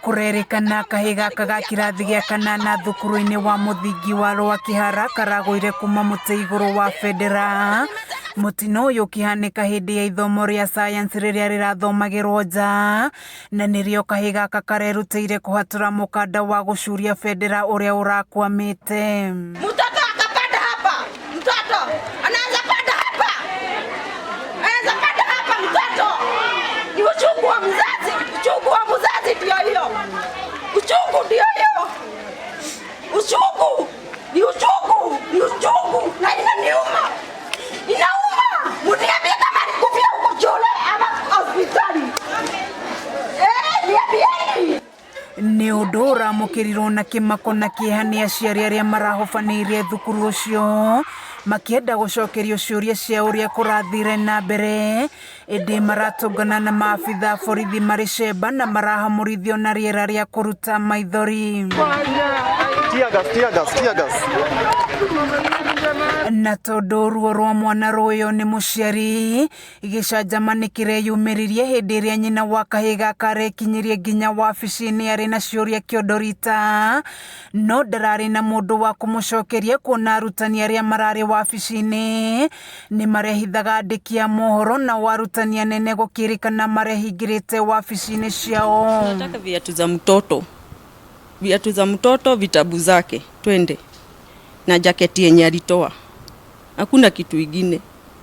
Kũrerĩkana kahĩĩ gaka ga kĩrathi gĩa kanana thukuru-inĩ wa mũthingi wa Rwakĩhara karagũire kuma mũtĩ igũrũ wa bendera. Mũtino ũyũ ũkĩhanĩka hĩndĩ ya ithomo rĩa sayansi rĩrĩa rĩrathomagĩrwo nja, na nĩrĩo kahĩĩ gaka karerutĩire kũhatũra mũkanda wa gũcuria bendera ũrĩa ũrakwamĩte. Mtoto akapanda hapa, mtoto anaweza panda hapa, anaweza panda hapa mtoto. Ni uchungu wa mzazi, uchungu wa mzazi ndio hiyo, uchungu ndio hiyo, uchungu ni uchungu, ni uchungu na inaniuma, inauma. Mniambie kama alikufia huko shule ama hospitali. Eh, niambieni. Nĩ ũndũ ũramũkĩrirwo na kĩmako na kĩeha nĩ aciari arĩa marahobanĩirie thukuru ũcio makĩenda gũcokerio ciũria cia ũrĩa kũrathire na mbere, ĩndĩ maratũngana na maabitha a borithi marĩ cemba na marahamũrithio na rĩera rĩa kũruta maithori. Tear gas, tear gas, tear gas. Na tondũ ruo rwa mwana rũĩyo nĩ mũciari, gĩcanjama nĩ kĩreyumĩririe hĩndĩ ĩrĩa nyina wa kahĩĩ gaka arekinyirie nginya wabici-inĩ arĩ na ciũria kĩondo rita, no ndararĩ na mũndũ wa kũmũcokeria kuona arutani arĩa mararĩ wabici-inĩ nĩ marehithaga andĩki a mohoro nao arutani anene gũkĩrĩkana marehingĩrĩte wabici-inĩ ciao. Nataka viatu za mtoto, viatu za mtoto, vitabu zake, twende na jaketi yenye alitoa, hakuna kitu ingine.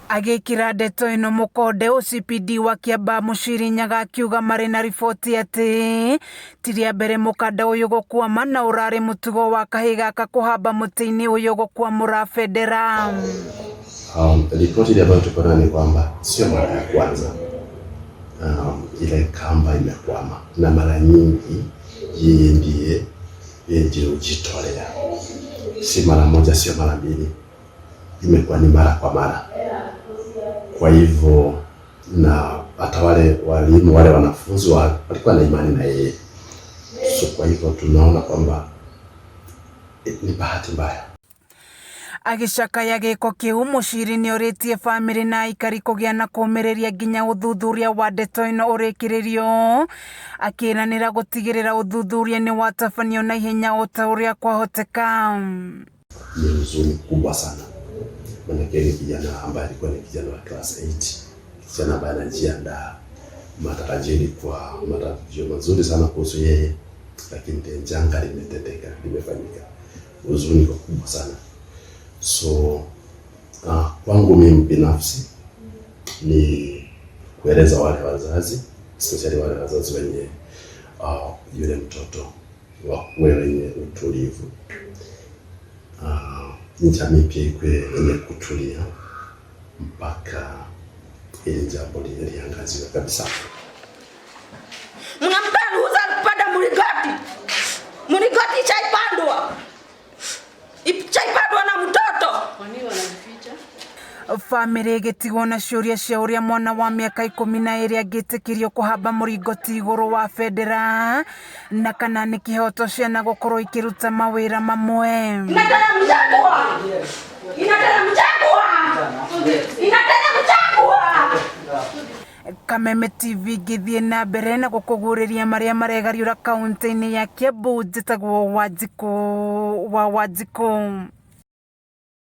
Agĩkĩra ndeto ĩno mũkonde, OCPD wa Kiambaa Mũciri Nyaga akiuga marĩ na riboti atĩ ti rĩa mbere mũkanda ũyũ gũkwama na ũrarĩ mũtugo wa kahĩĩ gaka kũhamba mũtĩ-inĩ ũyũ gũkwamũra bendera. Ripoti ile ambayo tuko nayo ni kwamba sio mara ya kwanza ile kamba imekwama, na mara nyingi yeye ndiye hujitolea, si mara moja, sio mara mbili, imekuwa ni mara kwa mara. Kwa hivyo na hata wale walimu wale wanafunzi walikuwa na imani na yeye, so kwa hivyo tunaona kwamba ni bahati mbaya. Agĩcakaya gĩko kĩu, Mũciri nĩorĩtie bamĩrĩ na aikari kũgĩa na kũũmĩrĩria nginya ũthuthuria wa ndeto ĩno ũrĩkĩrĩrio, akĩranĩra gũtigĩrĩra ũthuthuria nĩ watabanio na ihenya o ta ũrĩa kwahoteka. Ni huzuni kubwa sana, maanake ni kijana ambaye alikuwa ni kijana wa class 8, kijana ambaye anajiandaa, matarajio ilikuwa matarajio mazuri sana kuhusu yeye, lakini janga limetendeka, limefanyika. Huzuni kwa kubwa sana. So kwangu mimi binafsi ni kueleza wale wazazi, especially wale wazazi wenye yule mtoto wakuwe wenye utulivu, jamii pia ikuwe yenye kutulia mpaka ili jambo liangaziwe kabisa. Mnampea ruhusa kupanda mlingoti, mlingoti ishaipandwa, ishaipandwa na mtoto. Bamĩrĩ ĩgĩtigwo na ciũria cia ũrĩa mwana wa mĩaka 12 angĩtĩkĩrio kũhamba mũringoti igũrũ wa bendera na kana nĩ kĩhoto ciana gũkorwo ikĩruta mawĩra mamwe. Inateremshagwa, inateremshagwa, inateremshagwa. Kameme TV ngĩthiĩ na mbere na gũkũguũrĩria marĩa maregariũra kaunti-inĩ ya Kiambu, njĩtagwo Wanjikũ wa Wanjikũ.